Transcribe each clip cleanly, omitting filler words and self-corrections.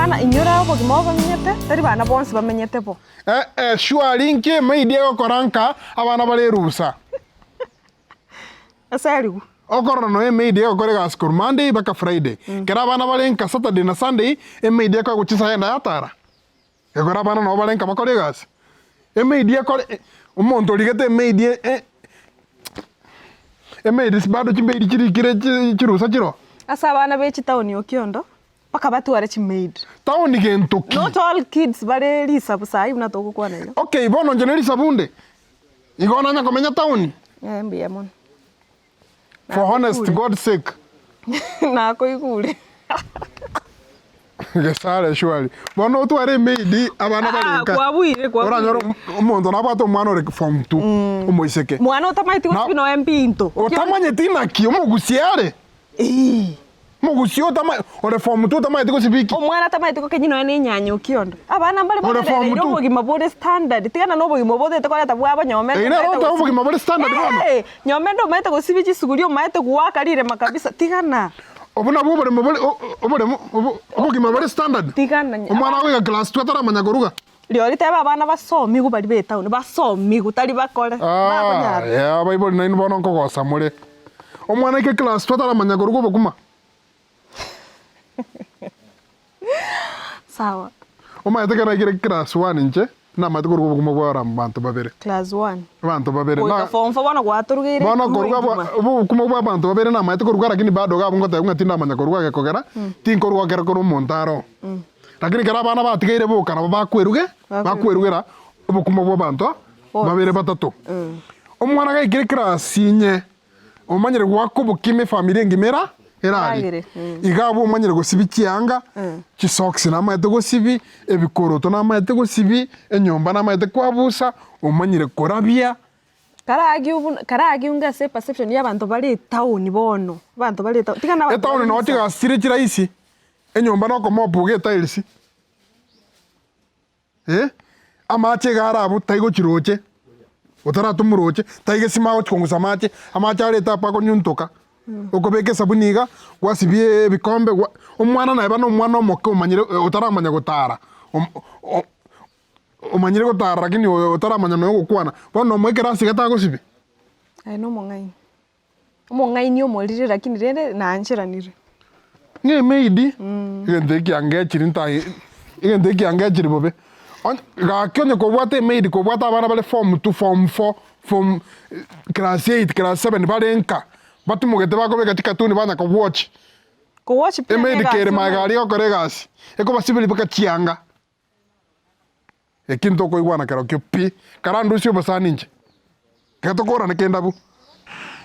Abana inyora obogima obo bamenyete, tari bana bonsi bamenyete bo. Eh eh surely nki emaid egokora nka abana bare erusa? Ase arigwe. Okorora nonya emaid egokora egasi korwa Monday mpaka Friday. Kero abana bare nka Saturday na Sunday, emaid ekoegwa chinsa yagenda yatara. Ekero abana nabo bare nka bakore egasi. Emaid ekore omonto origete emaid emaid bado chimaid chirikire chirusa chiroo. Ase abana be chitaoni Okiondo, mpaka batware chimaid. Town gento ki? Not all kids bare risabu sahi buna togokwana iga. Okay bono inche ne risabu nde, igo nanya komenya town? Eh mbuya mono. For honest God sake. Nakoigure. Gesare surely. Bono otware emaid abana bare Ah, nka. kwabuire, kwabuire. Oranyore omonto nabwate omwana ore form two, omoiseke. Mwana otamaeti Na- gosibia noe mbinto. Otamanyeti naki omogusia are. Eeh. Omogusia otama ore form two otamaeti gosibia ki? Omwana tamaeti gokenya nonya na enyanya okiondo. Abana mbare Ore form barereire two. obogima bore standard, tigana na obogima obo otagete koreta bwabo nyomende Eyio nero omaete ogoteba gosibia obogima bore standard bono? Eeh, nyomende omaete gosibia chisuguria omaete goaka rirema kabisa, tigana. Obwo nabwo oboremo bore o- o- oboremo obo obogima bore standard? Tigana Omwana agoika class two ataramanya koruga? Rirorio teba abana basomigwe baria be etown, basomigwe tari bakore, bakonyara. Eeh abaibori nainwe bono nkogosa more. Omwana aike class two ataramanya koruga obokima. Sawa. Omanyete ekero naikire class one inche, namanyete koruga obokima bwa abanto babere. Class one. Abanto babere. Goika Na- form four bono gwatorugeire Bono crew koruga bwa engima. obokima bwa abanto babere namanyete koruga lakini bado iga abwo ngotebiwa ng'a tindamanya koruga gekogera, tinkoruga ekero kore omonto aroo. Lakini ekero abana batigaire boka nabo bakweruge, bakwerugera obokima bwa abanto babere batato. Omwana gaikire class inye, omanyire goaka obokima efamiri engima era erari. Iga abwo omanyire gosibia chianga, chisocks namanyete gosibia, ebikoroto namanyete gosibia, enyomba namanyete kwabusa, omanyire korabia. Karaagiu buna karaagiunge ase eperception ya abanto bare etown bono, abanto bare etown, tiga nabanto Etown bare noo risabu. chigasi chire chirahisi. Enyomba nokomopa iga etiles, eh, amache iga are abwo taigochi roche, otaratoma roche, tai gesima agochi kong'usa amache, amache are etapu akonyuntoka, okobeka esabuni iga, gwasibia ebikombe gwa omwana naye bana omwana omoke omanyire otaramanya gotara, om o omanyire gotara lakini oyo otaramanya nonya gokwana, bono omoe ekerasi iga tagosibia. Aye nomong'aini. Omong'aini omoriri lakini rende naancheranire. Ng'a emaid, egento eke kiangechire ntae egento eke kiangechire bobe, onye gaki onye kobwate emaid kobwate abana bare form two, form four, form class eight, class seven bare nka, batimogete bakobeka chikatuni banya kogwochi, Kogwochi pi emaid egasi kere magega omanyete. aria egokora egasi, ekobasiberia mpaka chianga. Eki ntokoigwana kerokio pi, karandusie obosani inche, ekero tokorana kende abwo.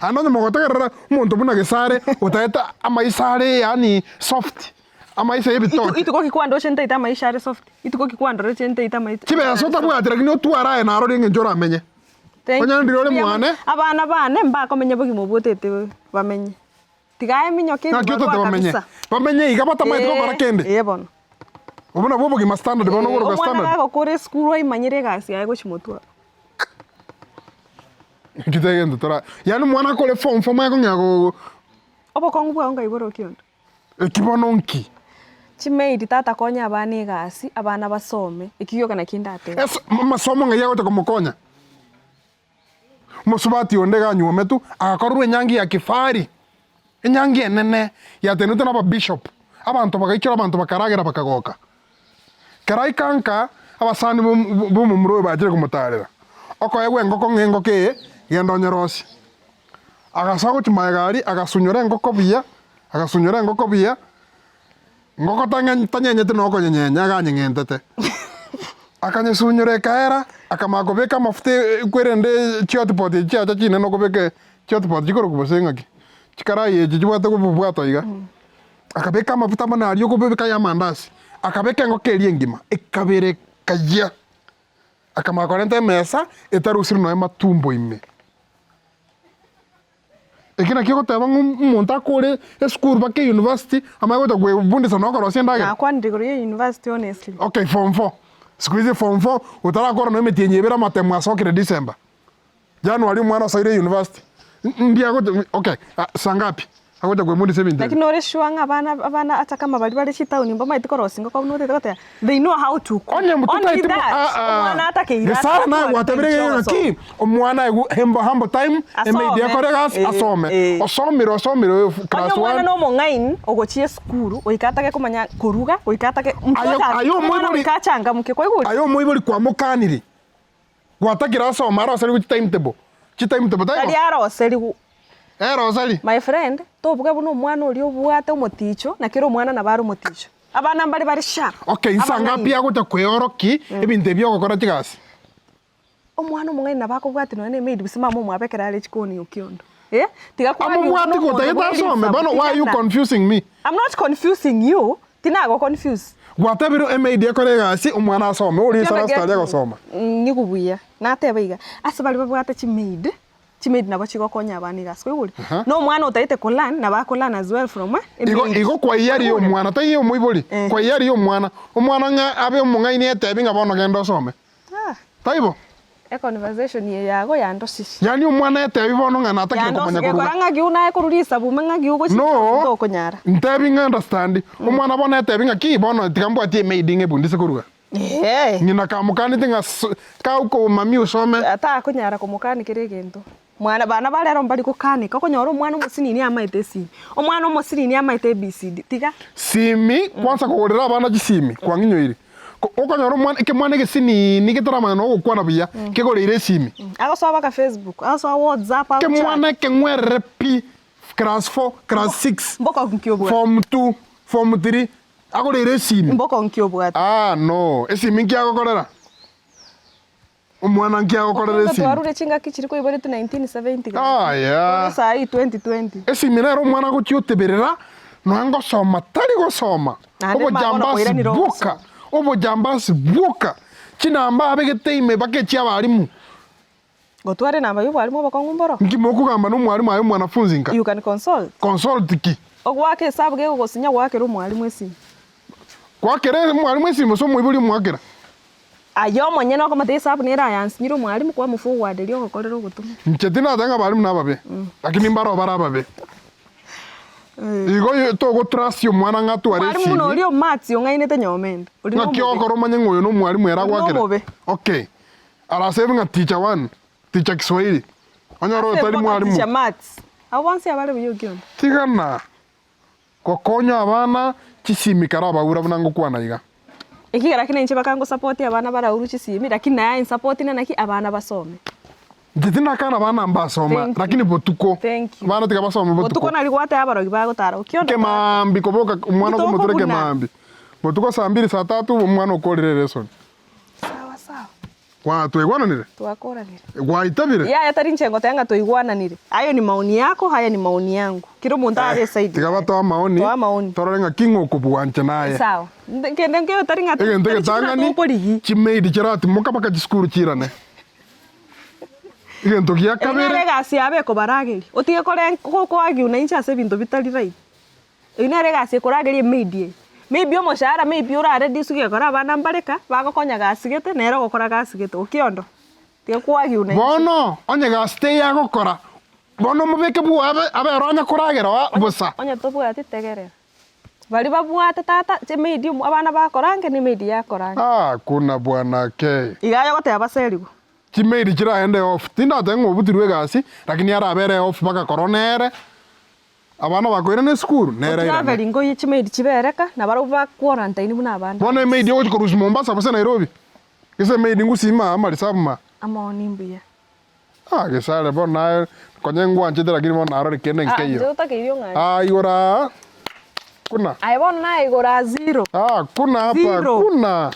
Naende onye mogotegerera omonto buna gesare otagete amaiso are yaani soft, amaiso ya ebitoki. Ituko ki kwandoche ntaete amaisha are soft? Ituko ki kwandoroche ntaete amaisha Chibesa otabwati lakini otware aye narori eng'encho oramenye. Thank Onye you. ndire ore mwane. Abana bane mbakomenya bogima obwo otete bamenye. Tiga eminyoke Naki ebibarua otete bamenye? kabisa. Bamenye iga batamaeti gokora kende? Ee bono. Obwo nabwo obogima standard bono Ee, okoroka omwana standard. gagokora esukuru aimanyere egasi yaye gochia motwe abwo. Eki tegento tora yaani omwana akore form four omanye kong'ea go Obokong'u bwao ngai bore okionda? Eki bono nki? Chimaid tata konya abana egasi, abana basome, eki gioka nakio ndatebe. Ase amasomo ng'ai agocha komokonya? Omosubati onde iga anywometwe, agakorerwa enyangi ya kifahari, enyangi enene yatenenetwe na ababishop, abanto bagaichora abanto bakaragera bakagoka. Ekero aika nka, abasani b'omomura oyo bachire komotaarera, okoegwa engoko ng'a engoko eye, genda onyerosie. Agasoa gochia magega aria, agasunyora engoko buya, agasunyora engoko buya, Ngoko tanyenyete na okonyenyenya, aganyeng'entete. Akanyesunyora ekaera, akamanya kobeka amafuta kwerende chihotpot echi chiacha chinene okobeka chihotpot chikorokwa gose ng'aki, chikarai echi chibwate obobwato iga. Akabeka amafuta buna aria okobeka ya amandasi, akabeka engoko eria engima, ekabera ekayia. Akamanya korenta emesa etarusiri nonya matumbo ime. Eki nakio ogoteba ng'a omonto akore esukuru mpaka eyunivasiti amanye gocha kwebundisa na okorosia endagera? Nakwanire igoro ya university honestly. Okay form four, siku hizi form four otarakora nonya emetienyi ebere amatemo asokire December, January omwana osoire eyunivasiti, ndi agocha okay saa ngapi? Agocha kwemundisa ebinto ebi. Lakini ore sure ng'a abana abana ata kama baria bare chitaoni mbamaeti korosia engoko buna otagete goteba they know how to cook. Onye Only totaeti that, omwana atakeire Gesara naye atware gwatebire time ng'a chi'ogosoma. ng'aki omwana aigwe humble humble time Asome, emaid akore egasi eh, asome. eh. Osomire osomire oyo Onye class omwana one. na omong'aini ogochia esukuru goika atage komanya koruga goika atage Aye mtoto aye omwana omoibori goika achangamke kwaigure? aye omoibori kwamokaniri gwatakire asome aroserigwe chitimetable chitimetable taibo? Tari aroserigwe Eh rosari. My friend, tobuge buna omwana oria obwate omoticho, na kera omwana nabo are omoticho. Abana mbare bare sharp. Okay, insa ngapi abang'aini. agocha kweoroki ebinto ebi ogokora chigasi? Omwana omong'aini nabo akobwati nonya na emaid gose mama omwabo ekero are chikoni okiondo. Eh, tiga kwarigwa buna Amobwati omonto gotagete bwe asome, risabu, bono why are you tigana. confusing me? I'm not confusing you, tinago confuse. Gwatebire emaid ekore egasi, omwana asome, oria Okiondo ase get tari me. agosoma. Nigo buya, nateba iga, ase baria babwate chimaid, Chimaid nabo chigokonya abana egasi kwaigure? Aha. Na omwana otagete ko learn nabo ako learn as well from eh Igo emaid. igo kwaiyaria Kwaigure? omwana taiyo omoibori, Eh. kwaiyaria omwana, omwana ng'a abe omong'aini etebi ng'a bono genda osome. Ah, Taibo? e conversation eye yago yandosire. Yaani omwana etebi bono ng'a natakire komanya Yandosire koruga. gekora ng'aki naye korwa risabu ime ng'aki ogochia No, tokonyara. ntebi ng'a understand, omwana bono etebi ng'a ki bono tiga mbwatie emaid ng'ebundise koruga. Eeh. Ng'ina kamokanete ng'a so kaa okomamia osome. Takonyara komokani kera egento. Mwana bana ba rero mbari gokaneka, okonyora omwana omosinini amaete esimi, omwana omosinini amaete ABCD, tiga. Simi, kwansa kogorera abana chisimi, kwang'inyoire. Ko okonyora omwana ekemwana egesiniini getaramanya na ogokwana buya, kegoreire esimi. Agosoa mpaka Facebook, agosoa WhatsApp, ago chat. Ekemwana ekeng'werere pi, class four, class six, Mboka nki obwate? form two, form three, Agoreire esimi. Mboko nki obwate? Ah no, esimi nki agokorera? Omwana nki agokorera Omonto esimi? twarure chingaki chiria kwaiboretwe 1970 gaki. Aya. Tore saa hii 2020. Esimi nere omwana agochia oteberera nonya ngosoma tari gosoma. Naende mama Obojambasi okoiranire bwoka, ogosoma. obojambasi bwoka. Chinamba abegete ime mpaka echia abalimu. Gotware enamba y'obwarimu obokong'u mboro? Nki mokogamba nomwarimu aye omwanafunzi nka? You can consult. Consult ki? Ogoaka esabu gegogosinya goakera omwarimu esimi. Goakera omwarimu esimi gose omoibori omoakera? Aye omonyene okomotebia esabu nere ayansinyire omwarimu kwamoforwarderia ogokorera ogotomwa. Inche tinateba ng'a abarimu nababe, lakini mbaro bare ababe. Igo togotrust omwana ng'a atware Omwarimu buna esimi. oria o maths ong'ainete nyomenda. Oria Ng'aki nomobe. ogokora omanye ng'a oyo nomwarimu ere Oria agoakera? nomobe. Okay. Arasebe ng'a teacher one, teacher Kiswahili, onyore Ase otari mpaka mwalimu. teacher maths. Abwo bonsi abare buya okionda. Tigana gokonya abana chisimi kare abaura buna ngokwana iga. Ekigera kende inche bakango support abana baraurwe chisimi lakini naye ain support naki abana basome. Inche tindakana abana mbasoma Thank you. lakini botuko. Thank you. Abana tiga basome botuko. Botuko nari gwateba abarogi bagotara okionda tata. Kemambi koboka omwana Intitokobuna. okomotura kemambi. Botuko saa mbiri saa tatu omwana okorire elesson. Sawa sawa. Kwa twaigwananire? Twakoranire. Gwaitabire? Yaya tari inche ngoteba ng'a twaigwananire. Ayo ni maoni yako, haya ni maoni yangu. Kera omonto abe eside Tiga yaye. batoe amaoni, Toa amaoni. torore ng'aki ng'a okobua inche naye. Sawa. Nde- Kende nkeiyo tari ng'a Egento tari chikura egetang'ani, tokorigi. chimaid chiratimoka mpaka chisukuru chiirane. Egento gia Eyio nere kabere, egasi yabo ekobarageria. Otige kore ko argue na inche ase ebinto bitari right. Eyio nere egasi ekorageria emaid eye. Maybe omoshahara maybe orareduce gekora abana mbareka, bagokonya gasi gete, nere ogokora gasi gete, okiondo. Tiga koargue na inche. Bono onye gasi teiyo agokora, bono omobeke bwoye abe abe ere onye koragera oo bosa. Onye tobwati tegerera. Baria babwate tata, emaid omo abana bakora ange na emaid yakora ange. Hakuna bwana kei. Iga aye ogoteba baserigwe. Chimaid chiraende off, tindateba ng'a obutirwe egasi, lakini arabe ere off mpaka korona ere. Abana bakoirana esukuru, nere airane. Otraveling oye chimaid chibereka, na barabwo ba quarantine buna abande Bono bonsi. emaid ogochia korusia Mombasa gose Nairobi, gese emaid ngusima amarisabu ma. Amaoni mbuya. Ah gesare bono naye konye ngwanchete lakini bono narore kende Ah, nkeiyo. inche totakeiri ong'anche. Ah igoro aa kuna. Aye bono naye igoro aa zero. Ah kuna hapa Zero. kuna.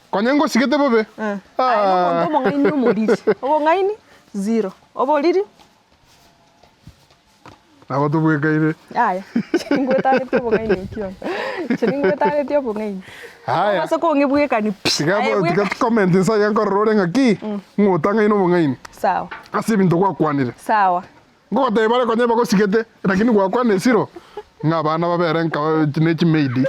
Konye ngosigete bobe. Eh. Aye Ah. nomonto omong'aini omoriri. Obong'aini, zero. Oboriri. Nabo tobwekaine. Yaya, ningwetaretie obong'aini okio. Inche ningwetaretie obong'aini. Haya. Obase kong'ibwekani pi. Tiga Aye bo- tiga bweka. comment inse iga nkorora ore ng'aki, ng'o otang'aine obong'aini. Sawa. Ase ebinto gwakwanire. Sawa. Ngogotebia bare konya bagosigete, lakini gwakwana esiro, ng'a abana babere nka ne chimaid.